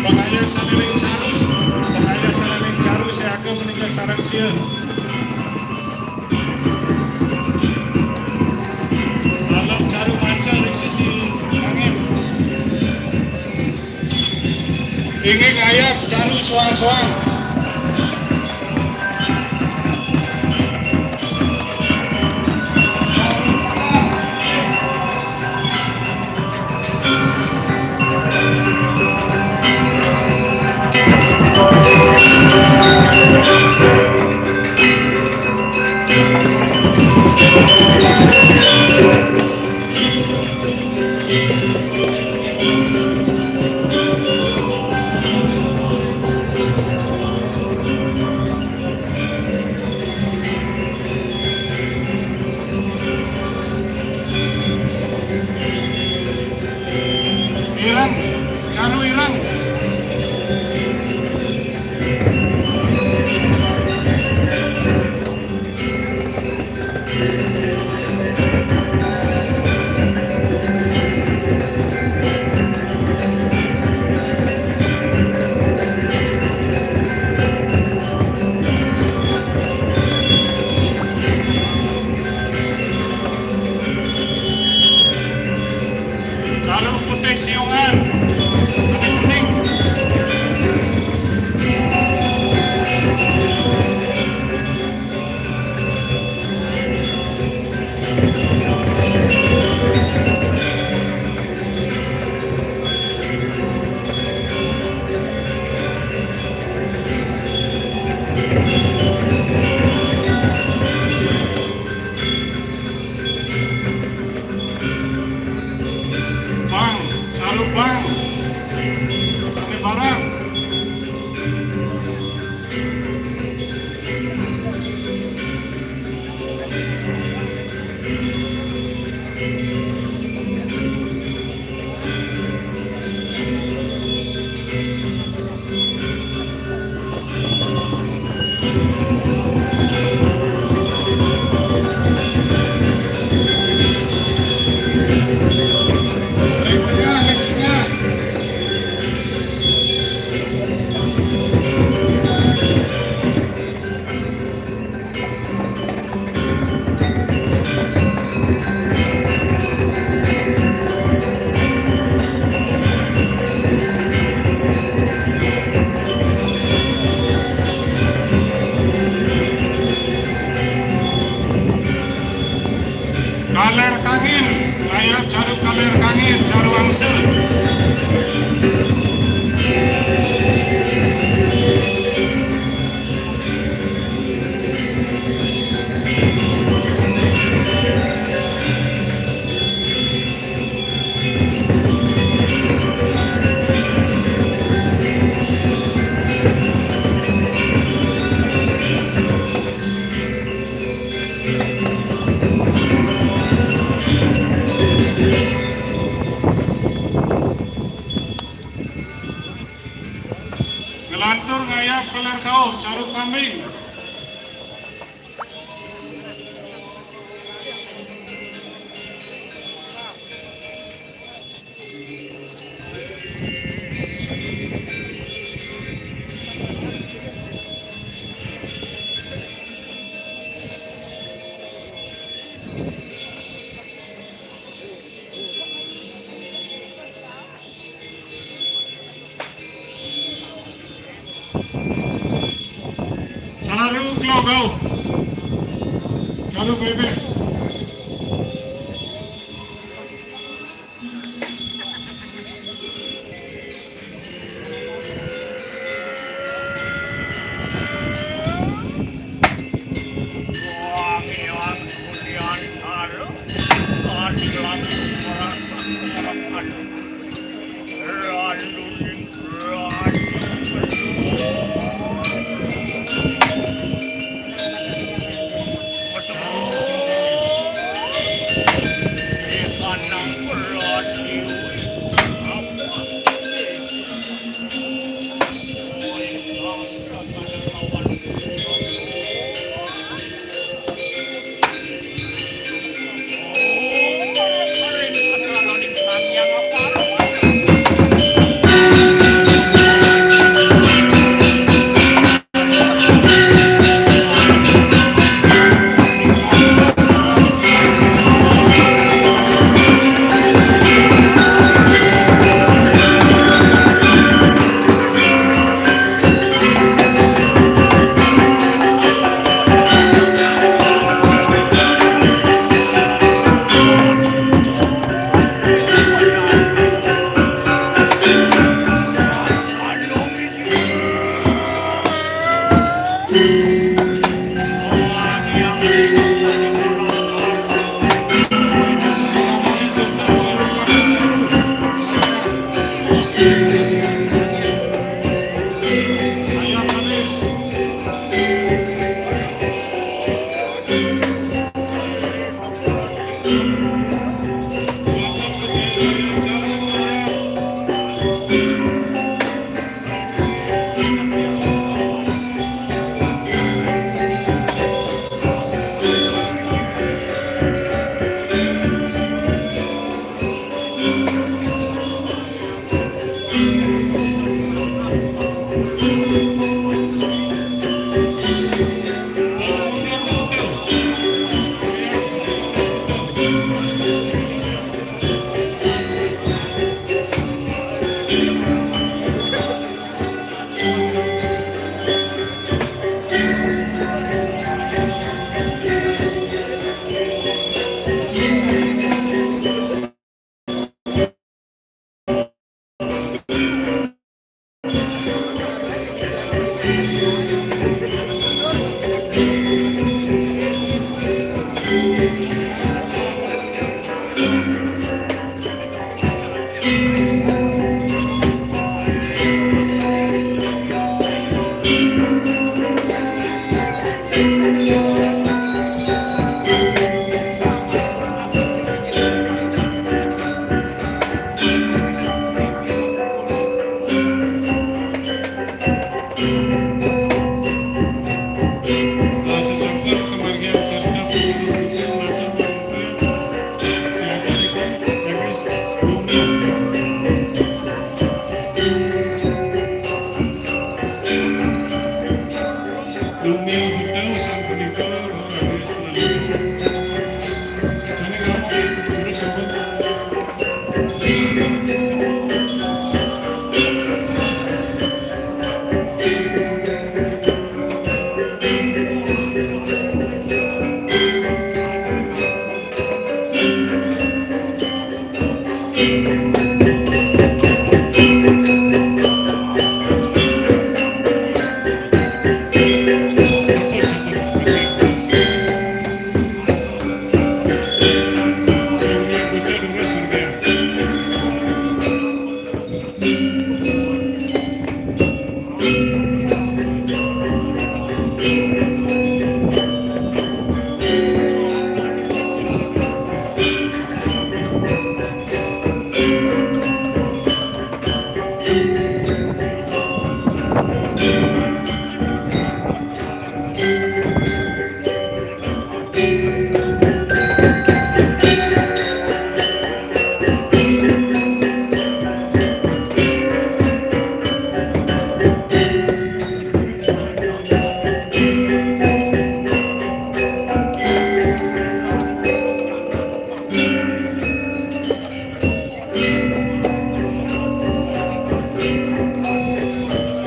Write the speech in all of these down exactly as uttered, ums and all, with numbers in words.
Pangaya saliling caru, pangaya saliling caru, sia agem menika sareng sieun. Lalap caru manca ring sisi angin. Inggih ngayab caru soang-soang. Ireng, caru ireng. Kalau putih siungan, putih kuning. Bang, caru bang. Sami barang. Kaler kangin, kayak caru kaler kangin, caru angsel. Ngelantur ngayab keler kauh, caru kambing. Caru klogau. Caru bebek.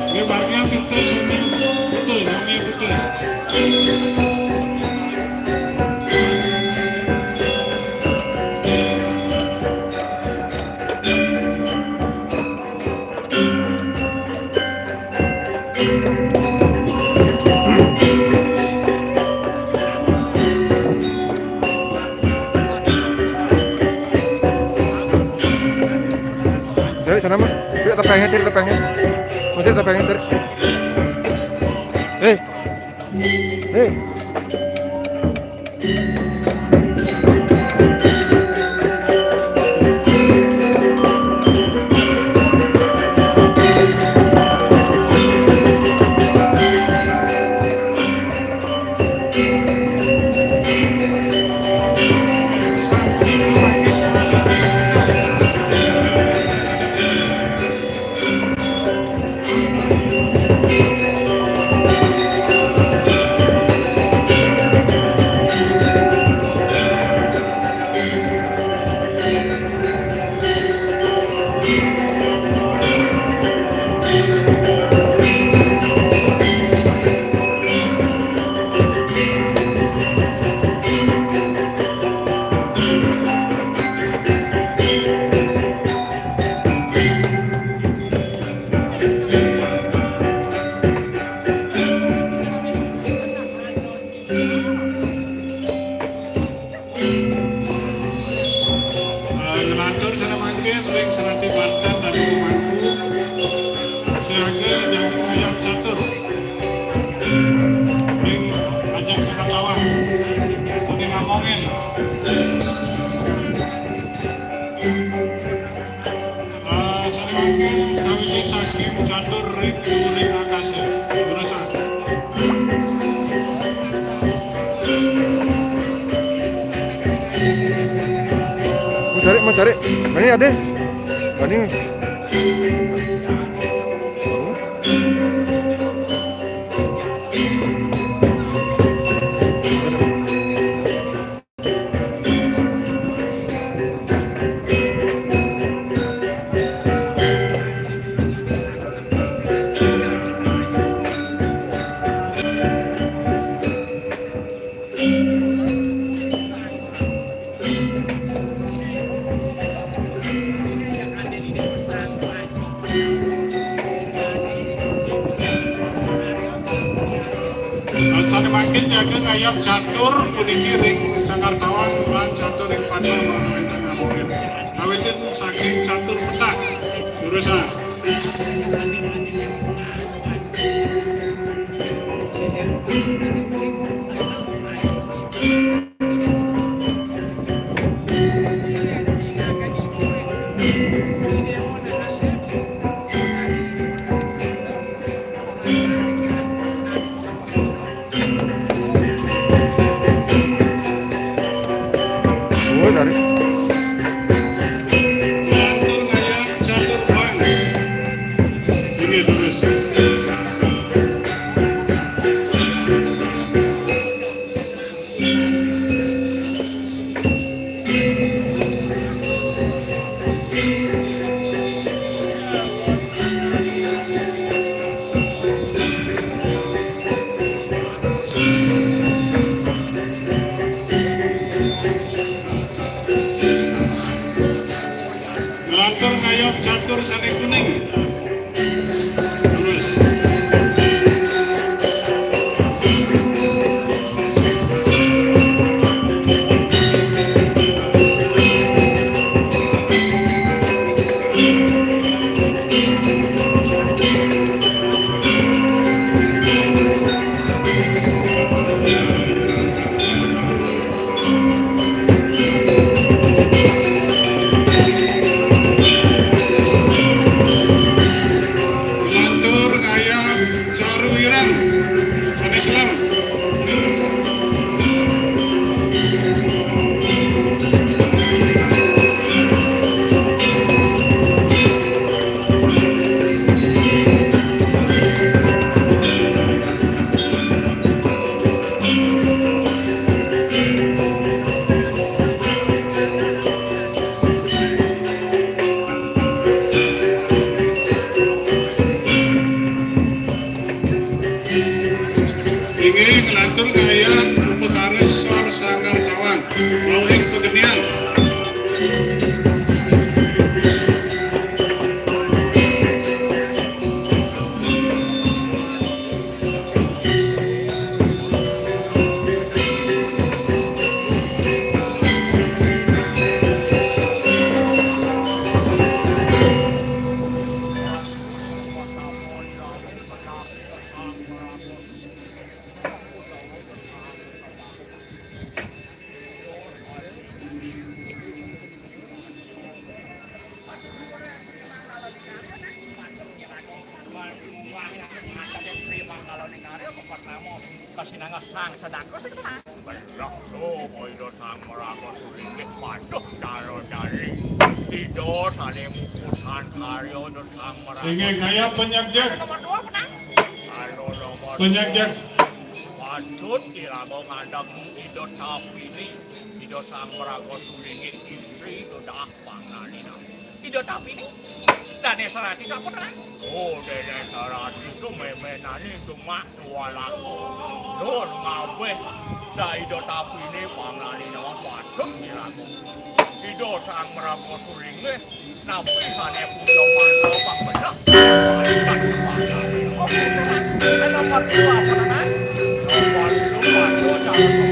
Nggih, barengnya putih, sami putih, sami putih. Cari sana, Mak. Cari tepengnya, cari tepengnya. Mau cari tepengnya, cari. Eh. Eh. Eh, ngelantur sané mangkin ring Serambi Banten lan Mangku. Siaga jaga ngayab catur. Ring ajeng Singkatawang. Sané ngamongin. Eh, sané mangkin kawitin saking catur ring dhuwuring akasa. Durusang. Mau cari, mau cari. Ini ada. Ini. Sané mangkin jaga ngayab catur puniki ring Sanggar Tawang lan catur ring Padma manawi wénten ngamongin. Kawitin saking catur petak. Durusang. Oh, dari. Catur ngayab, catur bang. Ini terus. Inggih nglantur ngayan upakara sor sanggar tawan. Wau ing pagenian. Kasinangah sang sadako sing tenang. Belah to, Ida Sang Maraga Sulinggih patuh cara jani. Ida sané mukusan karya Ida Sang Maraga. Inggih kaya penyagjek. Nomor dua, menang. Anu nomor Penyagjek. Patut iraga ngadeg Ida Tapini, Ida Sang Maraga Sulinggih istri kedah panganina. Ida Tapini, dané sarati kaputeran. Oh, Déné Sarati tuméménané cuma dua laku. Dur ngabéh, da Ida Tapini panganina patut iraga. Ida Sang Maraga Sulinggih, napi sané puja mantra pang bedah. Oké, tenang. Ana pati apa, tenang? Nomor dua, dua, satu.